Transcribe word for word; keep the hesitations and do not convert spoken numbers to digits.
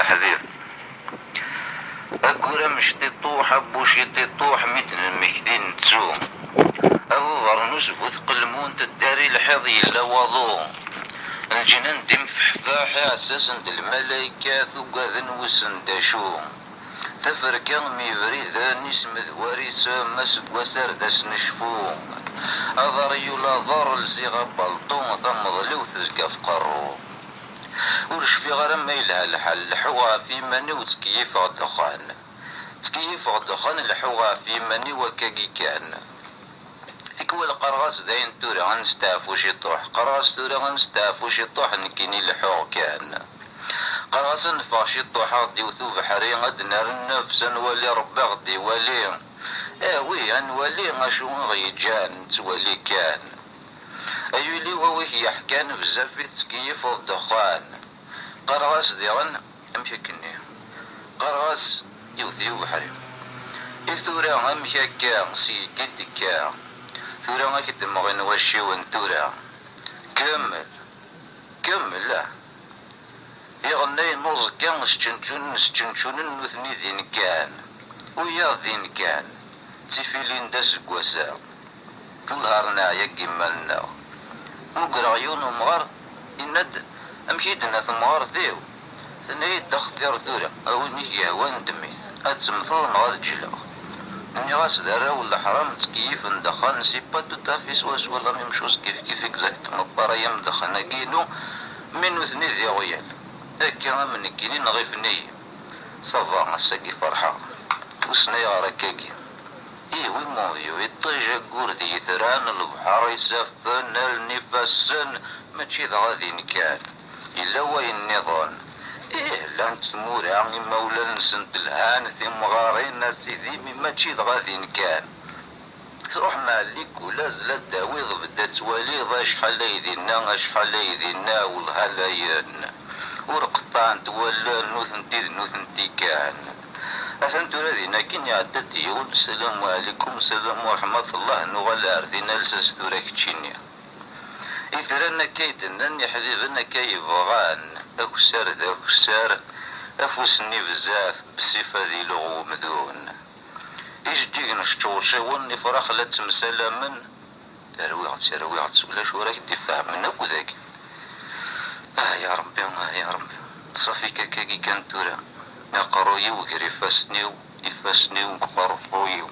Ḥbib. Agur amecṭiṭuḥ, a bu ciṭiṭuḥ, mi d-nemmekti nettu. A bu bernus bu tqelmunt, ddari lḥiḍ yella waḍu. Leǧnan d imfeḥfaḥ, iɛessasen d lmalaykat, ugaden wissen d acu. Taferka m ibriden, isem d war isem, aseggas ar d asnecfu. Aḍar yul aḍar, lsiɣ abalṭu, tameḍliwt tezga f qerru. Ur cfiɣ ara ma yelha lḥal, leḥḥuɣ ɣef yiman-iw, ttkeyyifeɣ ddexxan. Ttkeyyifeɣ ddexxan, leḥḥuɣ ɣef yiman-iw akkagi kan. Tikwal qqareɣ-as dayen tura ad nesteɛfu ciṭuḥ, qqareɣ-as tura ad nesteɛfu ciṭuḥ, nekkini leḥḥuɣ kan. Qqareɣ-as ad neffeɣ ciṭuḥ, ad ɣ-d-iwet ubeḥri, ad d-nerr nnefs, ad nwali Rebbi, ad ɣ-d-iwali. Awi, ad nwali acu i ɣ-yeǧǧan, nettwali kan. Ay ul-iw, awi-k yeḥkan, bezzaf i tettkeyyifeḍ ddexxan. Qqareɣ-as diɣen, amek akkenni? Qqareɣ-as, yewwet-iyi ubeḥri. I tura, amek akka, seg i d-tekka? Tura ad k-ddmeɣ inwacciwen tura. Kemmel, kemmel, ah. Iɣennayen n uẓekka sčenčunen, sčenčunen nutni din kan. Wiyaḍ din kan. D tifilin d aseggas-a. Ṭul har neɛya deg yiman-nneɣ. Mugreɣ yiwen umɣar, yenna-d, amek i d-tenna temɣart-iw? Tenna-yi-d, d axtir tura, a win i k-yehwan ddem-it, ad temmteḍ neɣ ad ǧǧleɣ. Nniɣ-as, d arraw n leḥram, ttkeyyifen ddexxan, c'est pas tout à fait swaswa la même chose, kif kif, exactement, pareil am ddexxan-agi-inu, mi nutni d iɣyal. Akka am nekkini nɣifen-iyi. Ça va, ass-agi ferḥeɣ. Wissen ayɣer akkagi? Ih, oui mon vieux, iṭij aggur d yitran, lebḥer, isaffen, allen, ifassen, mačči dɣa din kan. Yella wayen nniḍen. Ih, llant tmura, imawlan-nsent lhan, timɣarin, a sidi, mi mačči dɣa din kan. Truḥ Mɛellikul, azl ad d-tawiḍ, bedd ad twaliḍ acḥal ay dinna, acḥal ay dinna, wellah ala-yen. Ur qeṭṭɛent wallen, nutenti d nutenti kan. Atan tura din akin iɛedda-d yiwen, ssalamu ɛlikum, ssalamu ṛeḥmatullah, nuɣal ar din, ales-as tura keččini. Itran akka i d-nnan, iḥbiben akka i bɣan, akessar d akessar, afus-nni bezzaf, bessif ad iluɣ wemdun. Ijeǧǧigen ččewčiwen, ifrax la ttemsalamen. Rwiɣ-tt, rwiɣ-tt, ulac ur ak-d-ifehhmen akk dagi. Ah ya Rebbi, ah ya Rebbi. Ṣafi kakagi kan tura. Aqerruy-iw gar ifassen-iw, ifassen-iw deg uqerruy-iw.